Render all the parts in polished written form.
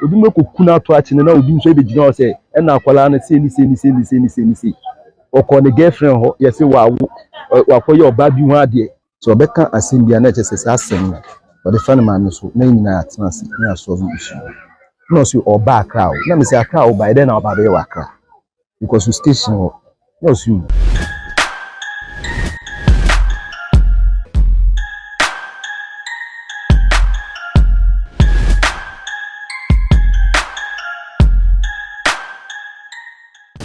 Obi mɛkɔku no ato akyene na obi nso ɛbɛgyina hɔ sɛ ɛna akwadaa no sei ne sei ne sei ne sei ne sei ne sei. Ɔkɔɔ ne girlfriend hɔ yɛse wawo wakɔyɛ ɔbaa bi ho adeɛ. Sɛ ɔbɛka asɛm bi a na ɛkyerɛ sɛ saa asɛm no ɔde fa ne maame so na yɛn nyinaa yɛatena ase na yɛasɔlve issue no. Na ɔse ɔba Accra o. Na mese Accra a woba ɛdɛn na woba abɛyɛ wɔ Accra? Because wo station hɔ. Na ɔse o.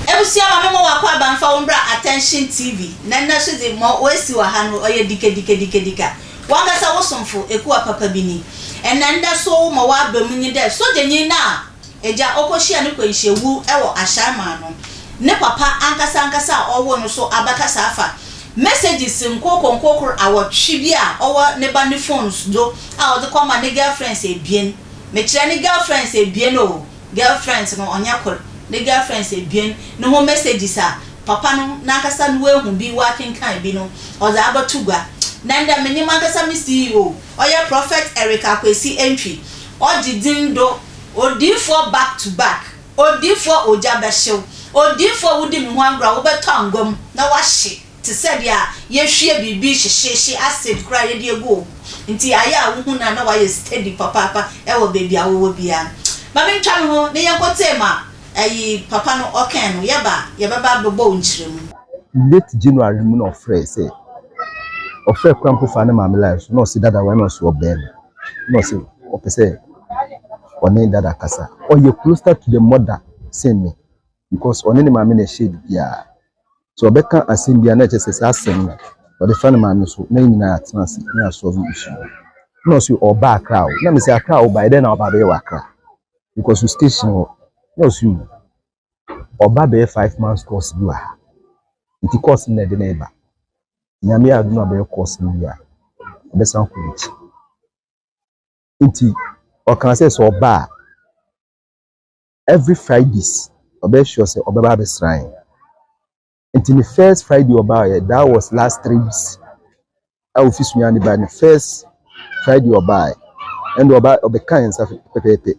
Ebusua ma me mɔ w'akwaaba mfa wo mbra Attention TV na ndɛ so dze mɔ oesi wɔ ha no ɔyɛ dikadikadikadika. Wankasa wo somfo Ekuwa papa bi ni. Ndɛ ndɛ so mɔ w'aba mu nye dɛ sogyanyi no a egya okohyia no kwanhyiawu wɔ Ashaiman no, ne papa ankasa ankasa a ɔwoo no so abɛkasa afa messages nkorkor nkorkor awɔtwe bi a ɔwɔ ne ba ne phones do a ɔdze kɔma ne girlfriends ebien. Mekyerɛ ne girlfriends ebien o. Girlfriends no ɔnnyɛ kor, ne girlfriends ebien no ho messages a papa no nankasa no oehu bi ɔakenkan bi no ɔdze abɔto gua. Na ndɛ menye mankasa me CEO, ɔyɛ Prophet Eric Akwesi Antwi, ɔgye dzin do Odiyifoɔ back to back, Odiyifoɔ ogya bɛhyew, Odiyifoɔ wodi me ho agorɔ a wobɛtɔ angua mu na woahye. Te sɛ deɛ yɛhwie biribi hyehyeehye, acid koraa a yɛde agu wo ho nti ayɛ a wohu no a na wayɛ steady papaapa wɔ baabi a wowɔ biara. Ma mentwa me ho na yɛnkɔtie ma ayi papa no ɔkɛn no, yɛba a yɛbɛba abɛbɔ wo nkyerɛmu. Late January mu na ɔfrɛɛ sɛ ɔfrɛɛ koraa mpo faa ne maame line so na ɔse dada wɔ na ɔse ɔbɛn no na ɔse ɔpɛ sɛ ɔne dada kasa. Ɔyɛ closer to the mother sen me because ɔne ne maame na ɛhyɛ biribiara. Sɛ ɔbɛka asɛm bi a na ɛkyerɛ sɛ saa asɛm no ɔde fa ne maame so na yɛn nyinaa yɛatena ase na yɛasɔlve issue no. Na ɔse ɔba Accra o. Na mese Accra a woba ɛdɛn na woba abɛyɛ wɔ Accra? Because wo station hɔ. Na ɔse o ɔba bɛyɛ 5 months course bi wɔ ha. Nti course no na ɛde no reba. Nyame yɛ adom na ɔbɛyɛ course no wie a, ɔbɛsan akɔ n'akyi. Nti ɔkaa sɛ sɛ ɔba a every Fridays ɔbɛyɛ sure sɛ ɔbɛba abɛsra yɛn. Nti ne first Friday ɔbaeɛ, that was last 3 weeks a ofi Sunyani baeɛ, ne first Friday ɔbaeɛ, ɛnna ɔba ɔbɛka yɛn nsa pɛpɛɛpɛ.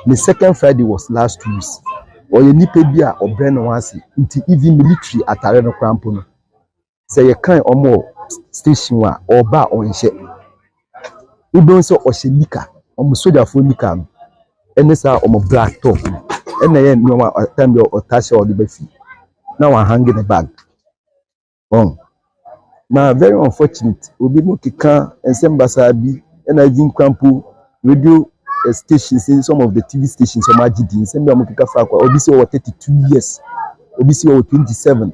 Ne second Friday was last 2 weeks. Ɔyɛ nipa bi a ɔbrɛ ne ho ase nti even military atare no koraa mpo no, sɛ yɛkan wɔn wɔ station a ɔreba a ɔnhyɛ. Wobɛhu sɛ ɔhyɛ nika, wɔn sogyafoɔ nika no ɛne saa wɔn black top no ɛna ɛyɛ nneɛma a time bi a ɔtaa hyɛ a ɔde ba fie na wahange ne bag. Wɔn na very unfortunate obi mu keka nsɛm basaa bi ɛna even koraa mpo radio stations ne some of the TV stations wɔn agye di nsɛm bi a wɔn keka fa akɔ obi sɛ ɔwɔ 32 years, obi sɛ ɔwɔ 27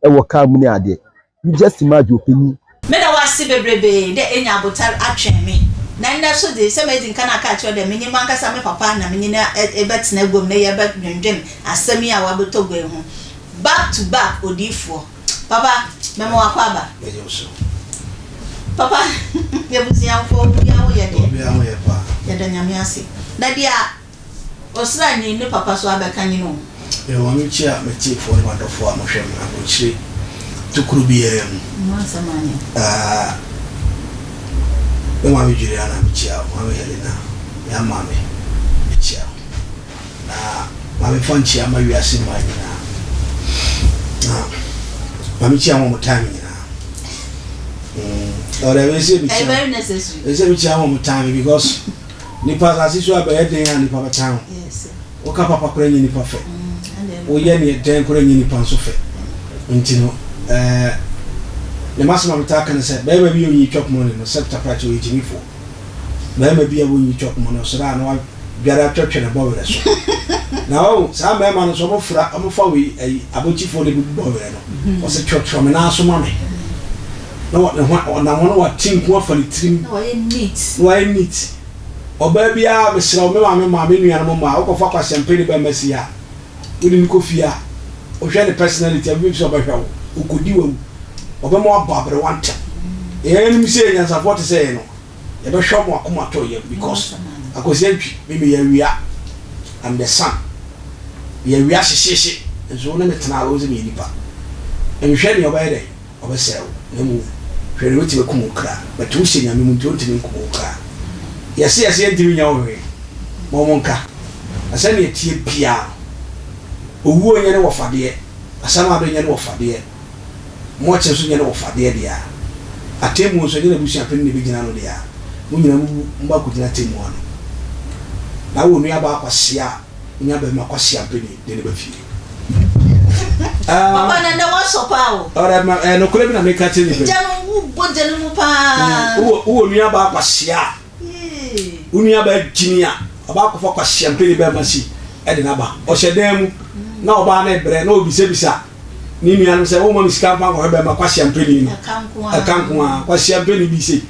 ɛwɔ car mu ne adeɛ. You just imagine ɔpanin. Meda wo ase bebrebee dɛ enya abotar atwɛn me. Na ndɛ so dze, sɛ medzi nkan aka akyerɛ wo dɛ menye mankasa me papa na menye no ebɛtsena egua mu na yɛbɛdwendwen asɛm yi a wɔabɔtɔ gua yi ho. Back to back odiyifoɔ. Papa, mema wo akwaaba. Megye wo so. Papa, ebusuafo, obiara ho yɛ deɛ? Obiara ho yɛ paa. Yɛda Nyame ase. Na deɛ ɔsraani ne papa so abɛka nye no o. Mewɔ maame kyia m'atiefoɔ ne m'adɔfoɔ a mohwɛ me aburokyire tokuro biara mu. Mo asɛm anyɛ. Ah, me maame Juliana mekyia wo, maame Helena, me maame mekyia wo. Na maame fa nkyia ma wiase mmaa nyinaa. Na maame kyia mo mo time nyinaa. Ɔdɛ ɛsɛ mi kyia. Very necessary. Ɛsɛ mi kyia mo mo time because nipa asase so abɛyɛ den a nipa bɛtan ho. Woka papa koraa nyɛ nipa fɛ. Woyɛ neɛ dɛn koraa nyɛ nipa nso fɛ. Nti no ɛɛ ne masɛm a metaa ka ne sɛ bɛrima bi a onyi chop money no sɛ taprakyɛ ɔyɛ gyimifoɔ. Bɛrima bi a wonyi chop money ɔsɔre a na wadware atwɛtwɛ ne bɔwerɛ so. Na wahu saa mmarima no nso wɔfra wɔfa wei ayi abɔkyifoɔ na ebubu bɔwerɛ no. Ɔsɛ twɛtwɛ me nan so ma me. Na ne ho ɔnam hɔ na wate nku afa ne tirim. Na wayɛ neat. Na wayɛ neat. Ɔbaa biara mesrɛ wo, me maame mmaa, me nuanom mmaa, wokɔfa kwasɛmpe ne bɛmma si a, wode no kɔ fie a, wohwɛ ne personality a, wobɛhu sɛ ɔbɛhwɛ wo, ɔkɔdi w'awu, ɔbɛma woabɔ aberewa ntɛm. Yɛn anim sɛ yɛ nyansafoɔ te sɛ yɛn no, yɛbɛhwɛ wɔn akoma atɔ yam because Akwasi Antwi, me meyɛ awia, I'm the sun, meyɛ awia hyehyeehye, nso wo ne me tena a, wobɛhu sɛ meyɛ nipa. Nhwɛ nea ɔbɛyɛ dɛn? Ɔbɛsɛɛ wo, na mmom hwɛ nea obetumi akum wo kra. But wo hyɛ Nyame mu nti ontumi nkum wo kra. Yɛse yɛse yɛntumi nyɛ wo hwee, ma wɔn nka. Na sɛnea ɛteɛ biara no, owuo nyɛ ne wɔfadeɛ, asamado nyɛ ne wɔfadeɛ, mɔkye nso nyɛ ne wɔfadeɛ deɛ a, atemmuo nso ɛnyɛ n'abusuapanin na ɛbɛgyina ano deɛ a, mo nyinaa mowu, mobɔ akɔgyina atemmuo ano. Na wo nuabaa kwasea a wonya barima kwasea mpanin de no ba fie. Papa na ndɛ wasɔ paa o. Ɔdɛ ma ɛɛ nokorɛ bi na meka kyerɛ nipa yi. Gya no wo bɔ gya no mu paa. Wowɔ wowɔ nuabaa kwasea a. Wo nuabaa gyimi a ɔba akɔfa kwasea mpanin bɛrima si ɛde no aba. Ɔhyɛ dan mu na ɔbaa no rebrɛ na ɔbisabisa ne nuanom sɛ wɔmma me sika mfa nkɔhwɛ bɛrima kwasea mpanin no. Ɛka nko ara kwasea mpanin bi sei.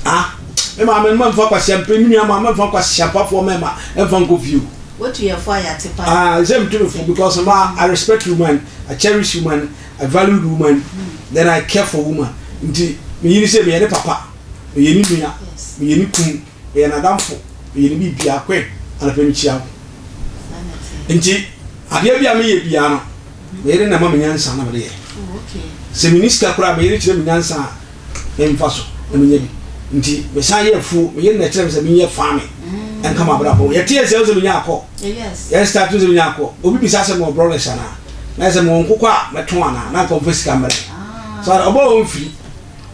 Ah, me maame no mfa kwasia mpe, me nua maame mfa kwasia pafoɔ mɛma mfa nkɔ fie o. Wotu yɛ fo a yɛate paa. Ah, sɛ metu me fo because ma I respect woman, I cherish woman, I value woman, then I care for woman. Nti me yiri sɛ meyɛ ne papa, meyɛ ne nua, meyɛ ne kun, meyɛ n'adamfo, meyɛ ne biribiara kwe anapɛ mekyia wo. Nti adeɛ bi a meyɛ biara no, me yere na ɛma me nyansa na mede yɛ. Sɛ menni sika koraa me yere kyerɛ me nyansa a memfa so na menya bi. Nti mesan yɛ afuo, me yere na ɛkyerɛ me sɛ menyɛ farming ɛnka m'abrabɔ ho. Yɛte yɛ sɛ sɛ menya akɔ. Yɛn start sɛ menya akɔ. Obi bisa sɛ mewɔ brothers anaa. Na yɛ sɛ mewɔ nkokɔ a mɛtɔn anaa na nka ɔmfa sika mmerɛ. So ɔbɔ wɔn mfiri.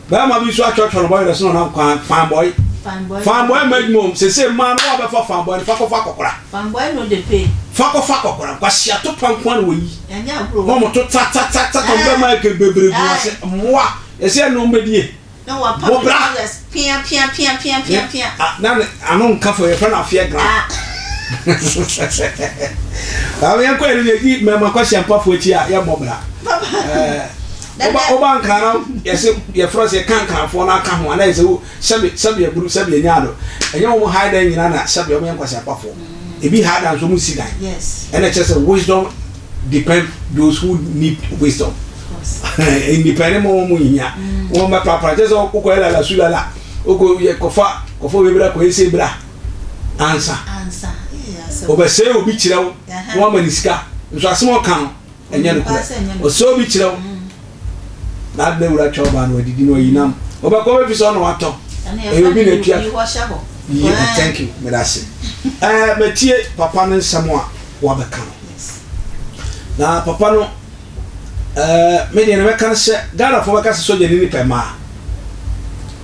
Bɛrima bi nso atwɔtwɔ no bɔyerɛ so na ɔnam kwan fine boy. Fine boy mma adwuma om. Sese mmaa no wɔabɛfa fine boy no fa kɔfa akɔkora. Fine boy no de pay. Fa kɔfa akɔkora. Nkwasiato pa nko ara na wɔyi. Na wɔto ta ta ta ta ta bɛrima bebree gu ase mmoa. Yɛsɛ ɛno mbɛdie. Na wapam Bɔ bra. trousers pia pia pia pia pia pia. Ah, na ne ano nka fo yɛfrɛ no afeɛ gran. Ah. Maame yɛn kɔ yɛn yɛdi mmarima kwasia mpafo akyi a yɛmmɔ bra. Papa. Ɛɛ Dada. woba woba nkran na yɛsɛ yɛfrɛ sɛ yɛka nkranfoɔ no aka ho a na yɛsɛ wo sɛbi sɛbi aburu sɛbi anya ado. Ɛnyɛ wɔn ha dan nyinaa na sɛbi wɔn yɛ nkwasia mpafoɔ. Ebi ha dan nso wɔn si dan. Yes. Ɛna kyerɛ sɛ wisdom depend those who need wisdom. Independent mo mo hia. Wɔn bɛ prapra kyerɛ sɛ wokɔ yɛ lala su lala wokɔ yɛ kɔfa kɔfa obi bra kɔ ese bra ansa. Ansa. Wɔbɛsɛe obi kyerɛ wo na wɔama ne sika nso asɛm a ɔka no ɛnyɛ nokorɛ. Ɔsɛe obi kyerɛ wo na ade na wura twa ɔbaa no wadidi na wayi nam ɔbɛkɔ bɛfi sɛ ɔna watɔ ɛyɛ obi na atua. Yeah, thank you medase. Ɛɛ matie papa no nsɛm a wabɛka no na papa no ɛɛ me deɛ na mɛka no sɛ Ghanafoɔ bɛka sɛ sogya ni nipa mmaa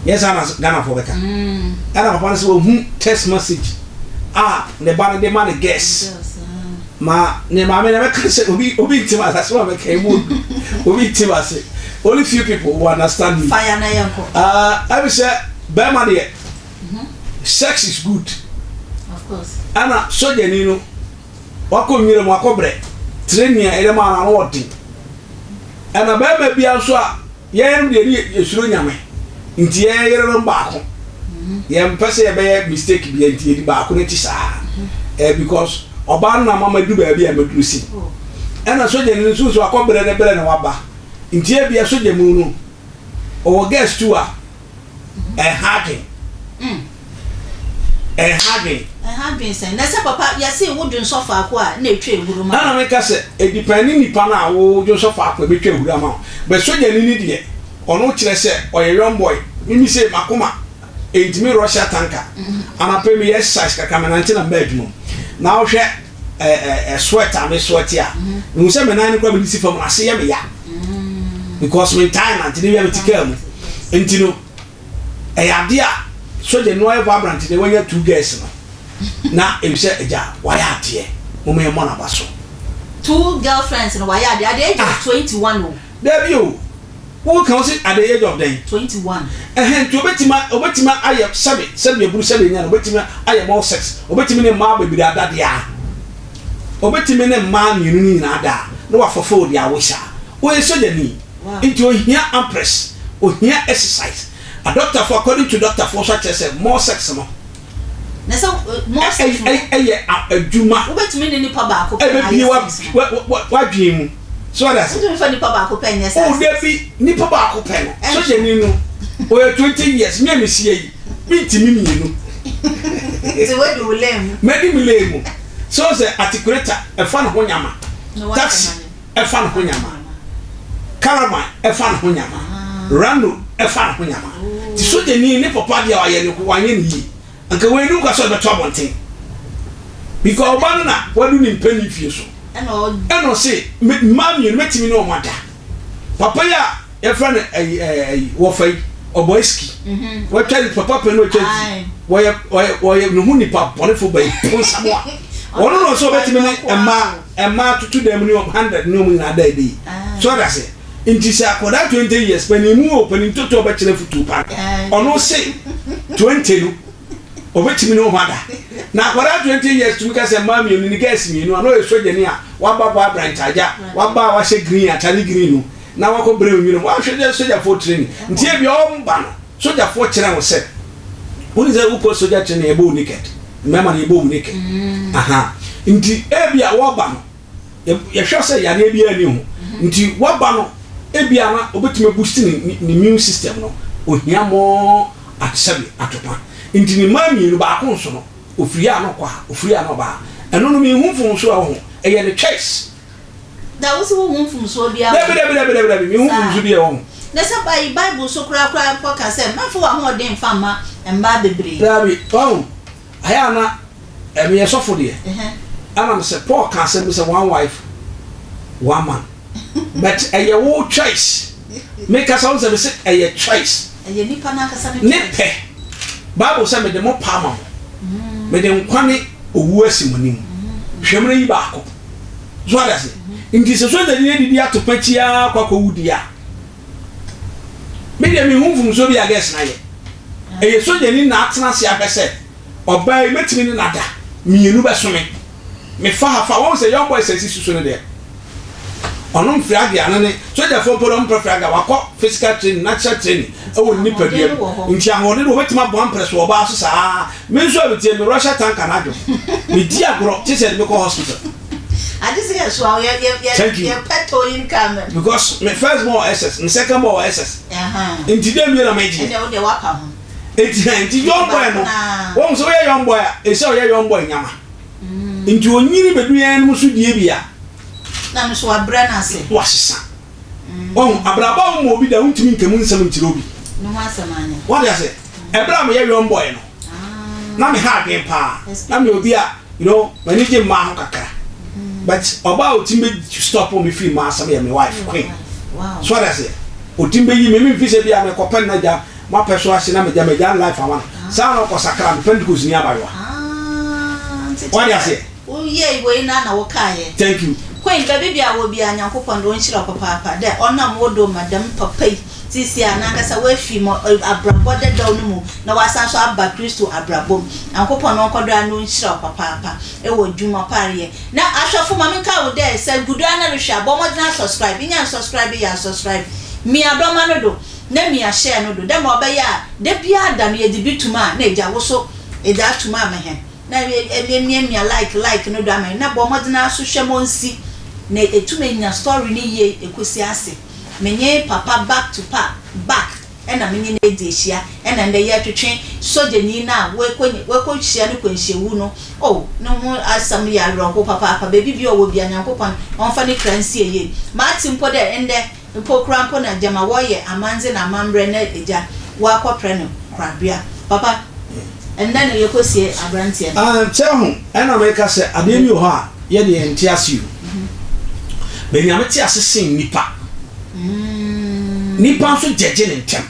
nyɛ saa na Ghanafoɔ bɛka mm. ɛna papa no sɛ wahu text message a ne ba no de ma ne guest ma ne maame na mɛka sɛ obi obi ntim ase asɛm a mɛka emu obi ntim ase only few people will understand me. Fire na yɛn kɔ. Ɛbi sɛ bɛrima deɛ sex is good. Of course. Ɛna sogyani no wakɔ nwura mu akɔ brɛ training a yɛde maa no ano ɔden. Ɛna bɛrima bia nso a yɛn deɛ ne yɛsuro nyame nti yɛn yerenom baako yɛn mpɛ sɛ yɛbɛyɛ mistake bia nti yɛdi baako n'akyi saa eh, because ɔbaa no na mama du baabi a maduru si. Ɛna sogyani no nso nso akɔ brɛ ne brɛ na waba nti ebia sogya mu no ɔwɔ girls tu a Ɛnha adwen. Ɛnha adwen. Ɛnha adwen sɛn? Na sɛ papa yɛse wo dwonsɔ faako a na etwa ehuru ma wo. Ɛna meka sɛ edipɛn ne nipa no a wo dwonsɔ faako a ebetwa ehuru ama wo. But sogyani no deɛ ɔno kyerɛ sɛ ɔyɛ young boy. Mimi sei makoma entumi Russia tanker. Anapa yi meyɛ exercise kakra menante na meba adwuma mu. Na wohwɛ ɛ ɛ sweat a me sweat a mehu sɛ me nan no koraa mede si fam no ase yɛ me ya because me ntaa nante ne wia me te kaa mu nti no ɛyɛ ade a sogya no ayɛ vibrant de wanya two girls no na ebi sɛ agya wayɛ adeɛ mo mo yɛ mmɔ n'aba so. Two girlfriends no wayɛ adeɛ at the age of 21 o. Dabi o. Wo ka wo se at the age of dɛn? 21. Ɛhɛn nti obetumi obetumi ayɛ sɛbe sɛbe aburu sɛbe enya no obetumi ayɛ more sex obetumi ne mmaa bebree ada deɛ a obetumi ne mmaa mmienu no nyinaa ada a na wa fulfill their wish a ɔyɛ sogyani nti ohia ampress ohia exercise adɔktafo according to dɔktafo nso akyerɛ sɛ more sex no Na sɛ more sex no. Ɛyɛ adwuma. Wobɛtumi ne nipa baako pɛ ayɛ sex no. Ɛbɛbie w'adwene mu. So wate ase. Wotumi fa nipa baako pɛ nyɛ saa. O dabi nipa baako pɛ no. Sogyani no ɔyɛ 20 years me a mesi ayi mentumi mmienu. Nti wadi wo lane mu. Madi me lane mu. So sɛ atikuleta ɛfa ne ho nyama. Taxi. Ɛfa ne ho nyama. Caravan ɛfa ne ho nyama. Rano ɛfa ne ho nyama. Ti sogyani ne papa deɛ wayɛ no wanyɛ no yie. Anka wei no nka sɛ ɔbɛto abɔnten. Because ɔba no na wadu ne mpanyin fie so. Ɛna ɔse mmaa mmienu mɛtumi ne wɔn ada. Papa yi a yɛfrɛ no ɛyi ɛyi wɔfa yi ɔbɔ eski. Mhm. Wɔatwa ne papa pɛ no wɔatwa ti. Wɔyɛ wɔyɛ wɔyɛ ne ho nipa bɔnefo bɛyi ponsam a. Ɔno na ɔsɛ ɔbɛtumi ne mmaa mmaa tutu dɛm ne wɔn hundred ne wɔn nyinaa da ɛde yi. So ɔda se nti sɛ akwadaa 20 years panin mu o panin toto ɔbɛkyerɛ futuo pa ɔno se 20 no ɔbɛtumi ne wɔn ada na akwadaa 20 years tumi ka sɛ mmaa mmienu ne girls mmienu a na ɔyɛ sogyani a waba vibrant agya waba a wahyɛ green atade green no na wakɔ bere nwura mu wahwɛ dɛ sogyafoɔ training nti ebi ɔmba no sogyafoɔ kyerɛ wo sɛ wone sɛ wokɔ sogya training yɛbɔ wo naked, mmarima no yɛbɔ wo naked aha. Nti ebi a wɔba no yɛhwɛ sɛ yareɛ biara ni ho nti waba no ebi a na obetumi boost ne immune system no, ohia mɔ sɛbi atopa. Nti ne mmaa mmienu baako nso no ofiri a na ɔkɔ ha, ofiri a na ɔba ha. Ɛno no mihu mfomso a ɛwɔ ho, ɛyɛ ne choice. Da wo sɛ wohu mfomsoɔ biara? Dabi, dabi, dabi, dabi, dabi, mihu mfomso bi a ɛwɔ ho. Na sɛ bayi Bible so korakora mpo ka sɛ mɛmfa w'ahoɔden mfa mma mmaa bebree. Dabi, ɔho ayɛ ana ɛmeyɛ sɔfo deɛ ɛna sɛ Paul ka asɛm bi sɛ one wife, one man, but ɛyɛ wo choice. Mekasa wo sɛ mese ɛyɛ choice. Ɛyɛ nipa n'ankasa ne ne pɛ. Bible sɛ mede mo pa ama mo, mede nkwa ne owu asi mo anim, hwɛ mu no yi baako so ade ase. Nti sɛ sogyani no adidi ato pa kyiaa kɔ akɔwu di a, me deɛ mehu mfomsoɔ bi a girls na yɛ. Ɛyɛ sogyani na atena ase ahwɛ sɛ ɔbaa yi mɛtumi ne nada mmienu bɛso me mefa ha fa wɔn sɛ young boys asi susu no deɛ ɔno mfragea no ne sogyafoɔ mpo na ɔmpɛ fragea. Wakɔ physical training, natural training ɛwɔ ne nipadua mu nti ahoɔden no wɔbɛtumi aboa mprɛ so ɔbaa so saa. Me nso a metie me Russia tank anadwo medi agorɔ te sɛ de mekɔ hospital. Ade sɛ yɛ so a yɛ yɛ yɛ Thank you. Yɛ pɛ towing car mɛ. Because me first born wɔ SS, me second born wɔ SS, nti dɛ mie na megye. Ɛnna wo deɛ wapa ho. Eti nti young boy no wɔn sɛ woyɛ young boy a esi a ɔyɛ young boy nyama nti onyini bedu yɛn no so die bi a na no so wabrɛ no ase. Wasesa wɔn abrabɔ a wɔn mu obi da wontumi nkamu nsɛm nkyerɛ obi. Ne ho asɛm anyɛ. Wɔde ase ɛbrɛ a meyɛ young boy no na me ha adwen paa na me obi a m'ani gye mmaa ho kakra, but ɔbaa a otimi bɛ stop me firi mmaa asɛm yɛ me wife Queen. So ɔde ase otimi bɛ yi me me nfi sɛ bi a mekɔpɛ no na gya mapɛ so ahye na megya megya life ama no saa na ɔkɔ sakra me Pentecost ni abayewa. Wɔde aseɛ. Woyɛe wei na na wokaeɛ. Thank you. Queen, baabi bia wɔ biara Nyankopɔn de ɔnhyira wo papaapa dɛ ɔnam wo do ma dɛm papa yi seesei a nankasa oefi mo abrabɔ dadaw no mu na ɔasan so aba Christo abrabɔ mu. Nyankopɔn ɔnkɔ do ara na ɔnhyira wo papaapa wɔ dwuma pa a ereyɛ. Na ahwɛfo ma menkaa wo dɛ sɛ gu do ara na rohwɛ a bɔ mbɔdzen asubscribe, inya nsubscribe yɛ asubscribe, mia dɔma no do na mia share no do dɛ ma ɔbɛyɛ a da biara da no yɛdze bi to mu a na egya wo so edze ato mu ama hɛn. Na emiamia like like no do ama hɛn na bɔ mbɔdzen ara so hwɛ ma onsi na etum enya story no yie ekosi ase. Menye papa back to pa back na menye no edzi ehyia na ndɛ yɛrotwetwe sogyanyi no a oekɔ oekohyia no kwanhyiawu no. Oh, no ho asɛm yɛ awerɛhow papaapa. Beebi biara ɔwɔ biara Nyankopɔn ɔmfa ne kra nsie yie. Matse mpo dɛ ndɛ mpo koraa mpo na gyama wɔreyɛ amandze na amambrɛ na egya wɔakɔprɛ no korabea. Papa, ndɛ na yɛkɔsie aberanteɛ no. Ah, kyɛ ho, ɛna meka sɛ adeɛ bi wɔ hɔ a yɛdeɛ yɛnte ase o. But Nyame te ase sen nipa. Nipa nso gyɛgye ne ntɛm.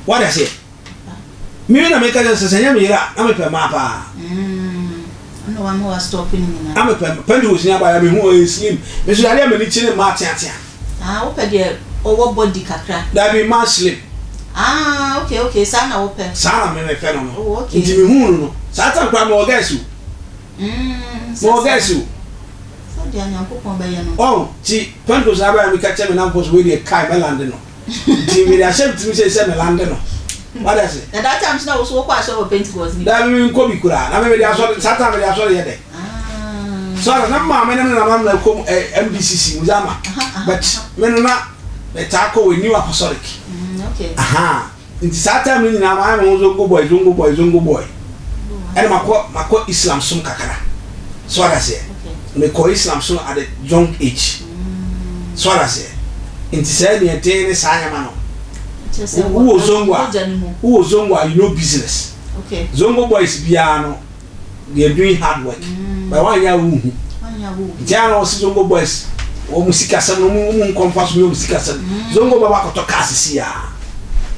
Wate aseɛ? Me na meka kyerɛ sɛ sɛ nyɛ me yere a na mepɛ mmaa paa. Na mepɛ Pentecost ni abaayewa mehu ɔyɛ slim. Me nso yadeɛ a m'ani kye ne mmaa teatea. Ah, wopɛ deɛ ɔwɔ body kakra. Dabi, mmaa slim. Ah, okay, okay, saa na wopɛ. Saa na me mepɛ no no. Oh, okay. Nti mehuu no no, saa time koraa mewɔ girls o. Mewɔ girls o. Sɛdeɛ Nyankopɔn bɛyɛ no. Ɔn, ti Pentecost ni abaayewa meka kyerɛ me namfo so wei deɛ kai mɛlande no. Nti mede ahyɛ me tirim sɛ sɛ melande no. Wate ase? Na that time so na wo so wokɔ asɔre wɔ Pentecost ni? Dabi, menkɔ bi koraa. Na me mede asɔre, saa time mede asɔre yɛ dɛ. So na maame ne me nana na kɔ eh, MDCC Muzama. But me no na metaa kɔ wɔ New Apostolic. Okay. Aha. Nti saa time no nyinaa mayɛ me ho zongo boy, zongo boy, zongo boy. Ɛna makɔ Islam som kakra. So wate aseɛ? Mekɔ Islam som at a young age. So wate aseɛ? Nti sɛ neɛ den ne saa nyama no. Wowɔ zongo a, wowɔ zongo a you know business. Okay. Zongo boys biara no. They are doing hard work but wanyɛ a wonhu. Nti a na wɔsi Zongo boys wɔn sikasɛm no wɔn nkɔ nfa so nyɛ wɔn sikasɛm. Zongo bɛba akɔtɔ car sisi a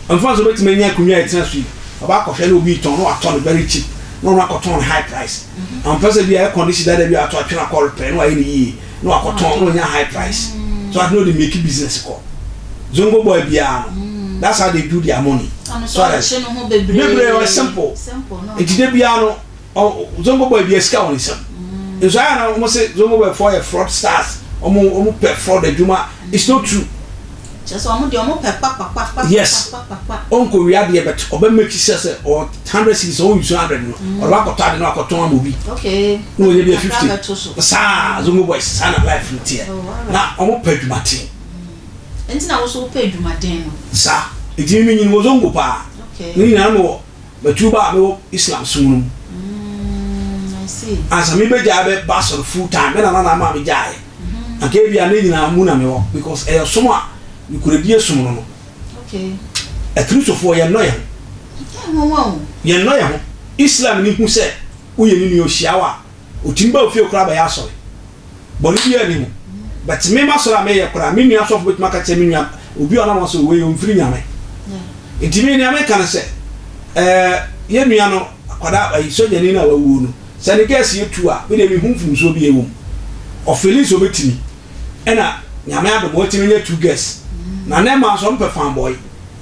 nfa nso bɛtumi anya akonnwa a ɛtena so yi ɔba akɔhwɛ na obi tɔn na watɔ no very cheap na ɔno akɔtɔn no high price. Ɔmpɛ sɛ bi a air condition dada bi a atɔ atwe no akɔ repair na wayɛ no yie na wakɔtɔn na ɔnya high price so ati na ɔde make business kɔ. Zongo boy biara no that's how they do their money. So ati bebree ɔyɛ simple nti de biara no Zongo boy biara sika wɔ ne nsam. Nso ayɛ na wɔn se Zongo boy foɔ yɛ fraud stars wɔn wɔn pɛ fraud adwuma it's not true. Kyerɛ sɛ wɔn deɛ wɔn pɛ kpakpakpakpakpakpa. Yes ɔnkɔ wia adeɛ but ɔbɛ make sure sɛ ɔwɔ 100 cedis ɔn use 100 no ɔde ba akɔtɔ ade no akɔtɔn ama obi na ɔnyɛ bi yɛ 50 saa. Zongo boys saa na life no teɛ na wɔn pɛ adwumaten. Nti na wo so wopɛ adwumaden no. Saa nti mi nyin wɔ Zongo paa ne nyinaa mi wɔ matuba a mewɔ Islam som no mu ansa mi bɛ gyaa bɛ ba asɔre full time me nana na ama mi gyaa yɛ anka ebi a ne nyinaa mu na mewɔ because ɛyɛ som a nkuredie som no no Akristofoɔ yɛn nnɔ yɛn ho yɛn nnɔ yɛn ho. Islam ni hu sɛ woyɛ ne nua ohyia wo a otumi ba ofie koraa bɛyɛ asɔre. Bɔne biara nni ho. But me m'asɔre a meyɛ koraa, me nua sɔfo bɛtumi aka kyerɛ me nua obi a ɔnam hɔ sɛ wei ɔmfiri Nyame. Nti me nea meka ne sɛ, ɛɛ yɛn nua no akwadaa ayi sogyani no a wawuo no, sɛ ne girls yɛ tu a, me deɛ menhu mfomsoɔ biara wɔ mu. Ɔfeeli sɛ ɔbɛtumi, ɛna Nyame adom watumi anya two girls. Na ne mma nso ɔmpɛ fanbɔe,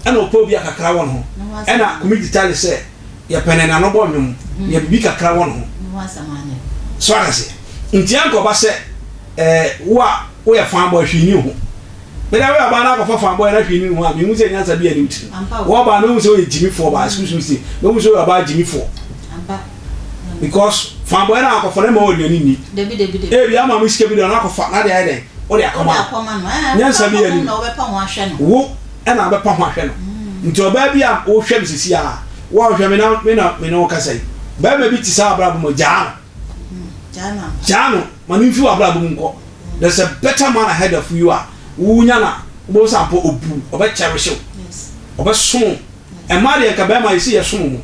ɛna ɔpɛ obi a kakra wɔ ne ho. Ɛna Kumi Gitale sɛ yɛpɛ no n'ano bɔ nnwom, nea biribi kakra wɔ ne ho. So ate aseɛ? Nti ɛnkɔba sɛ ɛɛ wo a woyɛ fan boy hwee nni wo ho. Meda woyɛ ɔbaa na akɔfa fan boy na hwee nni ne ho a, mehu sɛ nyansa bi nni wo tirim. Wo ɔbaa mehu sɛ woyɛ gyimifoɔ baa, excuse me say, mehu sɛ woyɛ ɔbaa gyimifoɔ. Because fan boy na akɔfa no ɛma wo aduane nni. Ebi ama mo sika bi de ɔno akɔfa na de ayɛ dɛn? Wode akɔma no. Nyansa bi nni wo. Ɛna abɛpa ho ahwɛ no. Nti ɔbaa bi a wohwɛ me sisi a, wo a wohwɛ me na me na me ne wo kasa yi, barima bi te saa abrabɔ mu a, gyaa no. Gyaa no ma no mfi w'abrabɔ mu nkɔ. There's a better man ahead of you a wonya no a, wobɛhu sɛ ampa obu wo, ɔbɛ cherish wo, ɔbɛsom wo. Mmaa deɛ nka barima yɛsi yɛsom mo.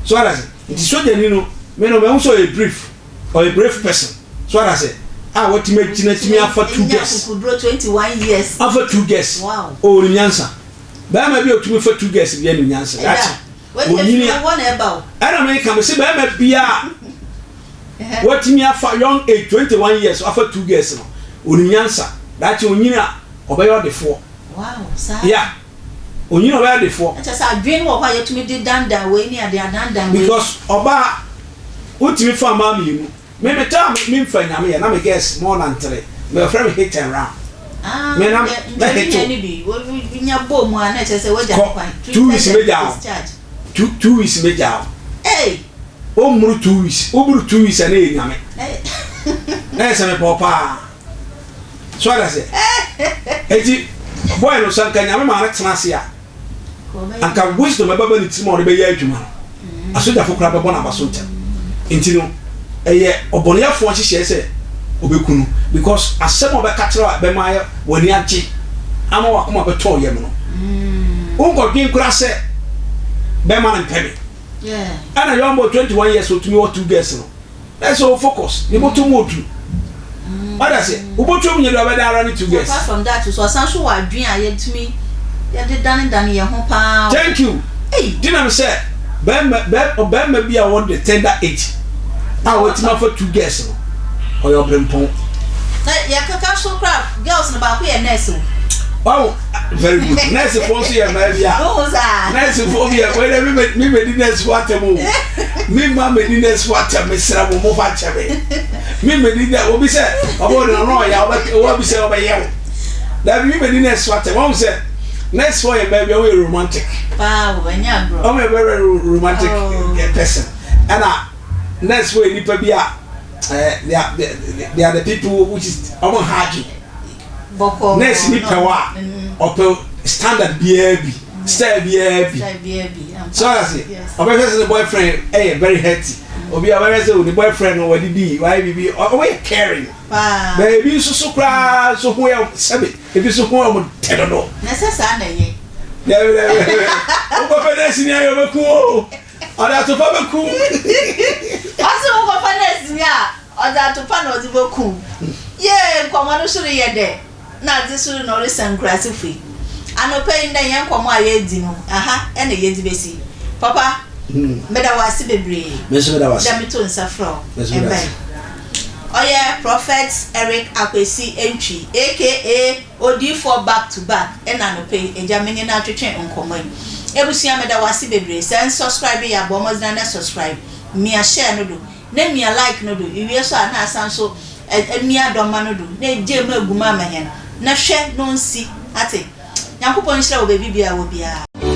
So wate ase? Nti sogyani no, me no mahu sɛ ɔyɛ brief. Ɔyɛ brave person so wate ase a watumi agyina tumi afa two girls afa two girls oh onim nyansa bɛrima bi a otumi fa two girls bi anim nyansa dakye onyini a ɛna mi ka mi se bɛrima bi a watumi afa young age 21 years afa two girls no onim nyansa dakye onyini a ɔbɛyɛ ɔdefoɔ yeah. Onyin a ɔbɛyɛ adefoɔ. Na kyerɛ sɛ adwene no wɔ hɔ a yɛtumi de dandan wei ne ade adandan wei. Because ɔbaa wotumi fa mmaa mmienu. Me me taa me nfa nyame yɛ na me girls more than three. Me wɔfrɛ me hit and run. Ah, Me na deɛ mɛ ntwani hit hia wo. ne bi. Wo nya bɔ mu a na kyerɛ sɛ wagya Kɔ kwan. 2 weeks Treated mɛgya and wo. discharged. Two weeks mɛgya wo. Hey! Wommoro 2 weeks. Woboro 2 weeks a na ɛyɛ nyame. Na ɛyɛ sɛ mepɛ wo paa. So ate aseɛ? Eti boy no sɛ nka Nyame maa no tena ase a, anka wisdom ɛbɛba ne tirim a ɔde bɛyɛ adwuma no, asogyafo koraa bɛbɔ n'aba so ntɛm. Nti no, ɛyɛ ɔbɔneyɛfoɔ nhyehyɛe sɛ ɔbɛku no because asɛm a ɔbɛka kyerɛ wo a ɛbɛma ayɛ w'ani agye ama w'akoma bɛtɔ wo yam no, wonkɔdwen koraa sɛ bɛrima no mpɛ me. Ɛna young boy 21 years otumi wɔ two girls no. Ɛsɛ o focus ne bɔtɔ mu odu. Wada se wo bɔtɔ mu nyɛ do abɛda ara ne two girls. Apart from that so ɔsan so wɔ adwene a yɛtumi yɛde dane dane yɛn ho paa o. Thank you. Ei. Ti na me sɛ bɛrima bɛ ɔbɛrima bi a ɔwɔ the tender age a watumi afa two girls no ɔyɛ ɔbrempɔn. Na yɛkeka so koraa girls no baako yɛ nurse o. Wahu very good nurse foɔ nso yɛ mmaa bi a. Wohu saa. Nurse foɔ bi yɛ wei dɛ me me me di nurse foɔ atɛm o. Me mma me di nurse foɔ atɛm me srɛ mo mo fa kyɛ me. Me me di nurse obi sɛ ɔbɛ ɔde ɔno ɔyɛ ɔbɛ obi sɛ ɔbɛyɛ wo. Dabi me me di nurse foɔ atɛm wahu sɛ nurse foɔ yɛ mmaa bi a wɔyɛ romantic. Paa o ɛnyɛ agorɔ. Wɔn yɛ very romantic Oh. person ɛna nurse foɔ yɛ nipa bi a ɛɛ they are they are the people which is wɔn ha adwene. Bɔkɔɔ Nurse ni na pɛ wo a ɔpɛ standard biara bi style biara bi Style biara bi ampa. so ɔyɛ ase Yes. ɔbɛhwɛ sɛ ne boyfriend ɛyɛ very healthy obi a ɔbɛhwɛ sɛ ne boyfriend no wadidi wayɛ biribi ɔyɛ caring Paa. bɛɛ ebi nso so koraa nso ho yɛ sɛbi ebi nso ho yɛ ɔmo tɛ dodo. Na ɛsɛ saa na ɛyɛ. Dabi dabi dabi wokɔpɛ nurse ni ayɛ ɔbɛku o. Ɔde atopa bɛku. Ɔse wo. Ɔdze atopa na ɔdze boku wo. Yee, nkɔmbɔ no so reyɛ dɛ na adze so na ɔresan nkuraasefo yi. Anɔpa yi ndɛ hɛn nkɔmbɔ a yeedzi no, aha na yɛdze besi. Papa, meda wo ase beberee Me nso meda wo ase. dɛ metoo nsa frɛɛ wo Me nso meda bae. ase. Ɔyɛ Prophet Eric Akwesi Antwi aka Odiyifoɔ back to back ɛna anɔpa yi agya menye no atwetwe nkɔmmɔ yi. Abusua meda wo ase bebree sɛ nsubscribe yɛ a bɔ mmɔdena na subscribe, mia share no do na mia like no do, iwie so a na asan so amia dɔmma no do na egyae mu agu mu ama hɛn na hwɛ na onsi ate. Nyankopɔn nhyira wo baabi biara wɔ biara.